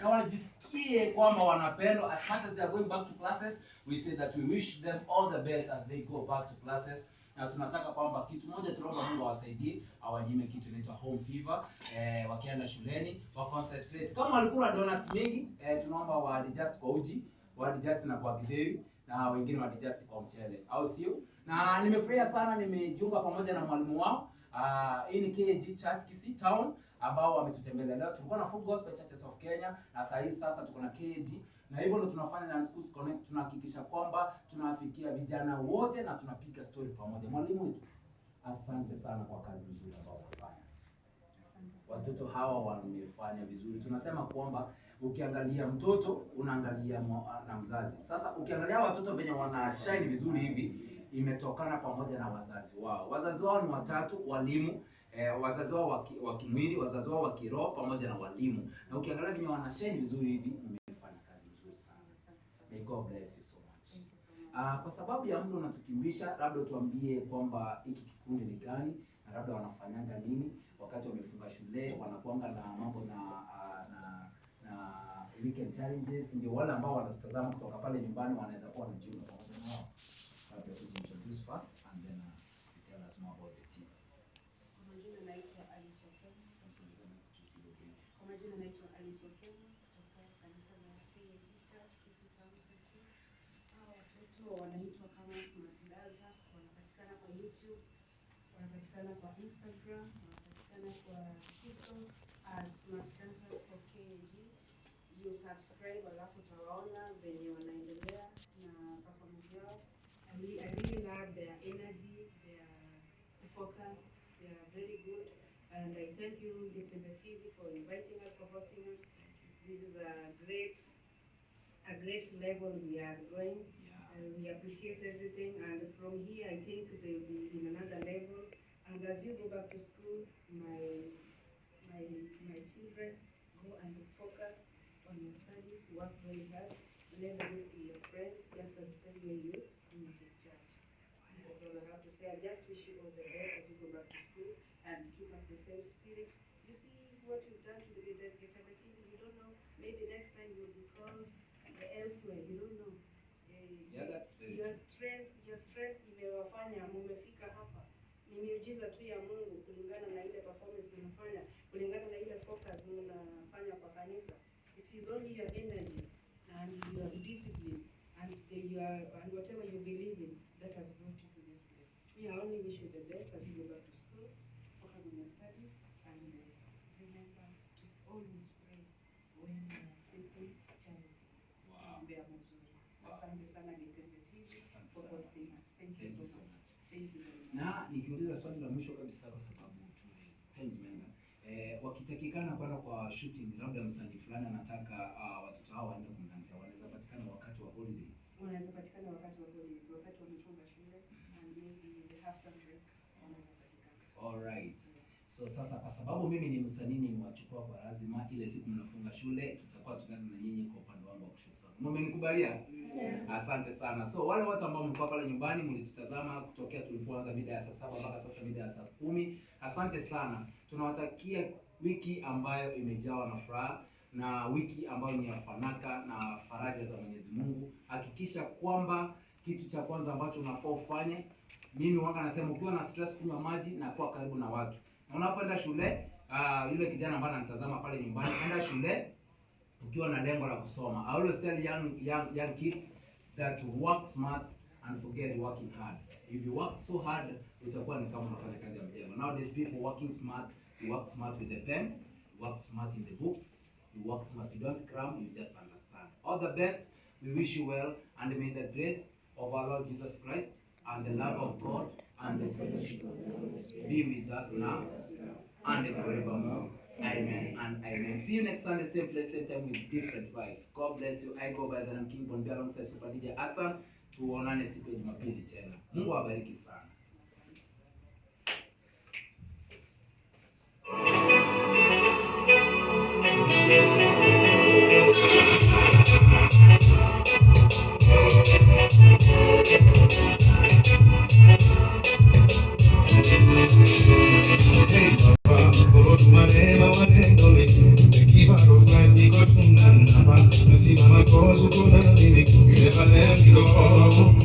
Na wajisikie kwamba wanapendwa. As much as they are going back to classes, we say that we wish them all the best as they go back to classes. Na tunataka kwamba kitu moja tunaomba Mungu awasaidie, awanyime kitu inaitwa home fever. Wakienda shuleni wa concentrate. Kama walikula donuts mingi, tunaomba wa adjust kwa uji, wa adjust na kwa githeri na wengine wa adjust kwa mchele, au sio? Na nimefurahia sana, nimejiunga pamoja na mwalimu wao. Hii ni KAG Church Kisii Town ambao wametutembelea leo. Tulikuwa na Full Gospel Churches of Kenya na saa hii sasa tuko na KAG, na hivyo ndo tunafanya na Schools Connect. Tunahakikisha kwamba tunawafikia vijana wote na tunapiga story pamoja. Mwalimu wetu, asante sana kwa kazi nzuri ambayo unafanya. Watoto hawa wamefanya vizuri. Tunasema kwamba ukiangalia mtoto unaangalia na mzazi. Sasa ukiangalia watoto venye wana shine vizuri hivi, imetokana pamoja na wazazi wao. Wazazi wao ni watatu, walimu, wazazi wao wa kimwili, wazazi wao wa kiroho pamoja na walimu. Na ukiangalia venye wana shine vizuri hivi, mmefanya kazi nzuri sana. May God bless you so much. Kwa sababu ya muda unatukimbisha, labda tuambie kwamba hiki kikundi ni gani na labda wanafanyanga nini wakati wamefunga shule, wanakuanga na mambo na weekend challenges. Ndio wale ambao wanatutazama kutoka pale nyumbani wanaweza kuwa wanajiunga pamoja na wao. Labda tujiintroduce first and then you tell us more about the team. Kwa majina naitwa Alice Okema. Kwa majina naitwa Alice Okema kutoka kanisa la KAG Church Kisii Town Central. Hawa watoto wanaitwa kama Smart Dancers, wanapatikana kwa YouTube, wanapatikana kwa Instagram, wanapatikana kwa TikTok as Smart Dancers for KAG. You subscribe alafu utawaona venye wanaendelea na performance yao. I really love their energy, their focus. They are very good. And I thank you, Getembe TV, for inviting us, for hosting us. This is a great level we are going. And we appreciate everything. And from here, I think they will be in another level. And as you go back to school, my children, go and focus on your studies, work very hard. Let the Lord be your friend, just as the same way you do it in church. That's all I have to say. I just wish you all the best as you go back to school and keep up the same spirit. You see what you've done to the Getembe TV, you don't know. Maybe next time you'll be called elsewhere. You don't know. Yeah, that's very Your true. Strength, your strength imewafanya mumefika hapa. Ni miujiza tu ya Mungu kulingana na ile performance mnafanya, kulingana na ile focus mnafanya kwa kanisa. It is only your energy and your discipline and whatever you believe in that has brought you to this place. We only wish you the best as you go back to school. Focus on your studies and remember to always pray when you are facing challenges. Maombea mazuri. Asante sana, Getembe TV, Asante for sana. Hosting us. Thank you Thank so you so much. Much. Thank you very much. Na nikiuliza swali la mwisho kabisa kwa sababu tu time zimeenda. Wakitakikana kwenda kwa shooting, labda msanii fulani anataka watoto hao waende kumdansia, wanaweza patikana wakati wa holidays? Wanaweza patikana wakati wa holidays, wakati wamefunga shule and maybe in the half term break wanaweza patikana. Alright. So sasa kwa sababu mimi ni msanii nimewachukua kwa lazima, ile siku mnafunga shule tutakuwa tunaenda na nyinyi kwa upande wangu wa kushoot song. Mmenikubalia? Yeah. Asante sana. So wale watu ambao mlikuwa pale nyumbani mlitutazama kutokea tulipoanza mida ya saa 7 mpaka sasa mida ya saa 10. Asante sana. Tunawatakia wiki ambayo imejawa na furaha na wiki ambayo ni ya fanaka na faraja za Mwenyezi Mungu. Hakikisha kwamba kitu cha kwanza ambacho unafaa ufanye, mimi wanga nasema ukiwa na stress, kunywa maji na kuwa karibu na watu. Na unapoenda shule, yule kijana ambaye ananitazama pale nyumbani, enda shule ukiwa na lengo la kusoma. I always tell young kids that work smart and forget working hard. If you work so hard, utakuwa ni kama unafanya kazi ya mjengo. Nowadays people working smart, you work smart with the pen, you work smart in the books, you work smart, you don't cram, you just understand. All the best. We wish you well, and may the grace of our Lord Jesus Christ and the love of God and the fellowship of the Holy Spirit be with us now and forevermore. Amen and amen. See you next Sunday, same place, same time with different vibes. God bless you. I go by the name King Bonbi alongside Super DJ Hassan. Tuonane siku ya Jumapili tena. Mungu awabariki sana. Asante sana. Hey, Baba, Olódùmarè, the giver of life. Cause uko na mimi, you never let me go.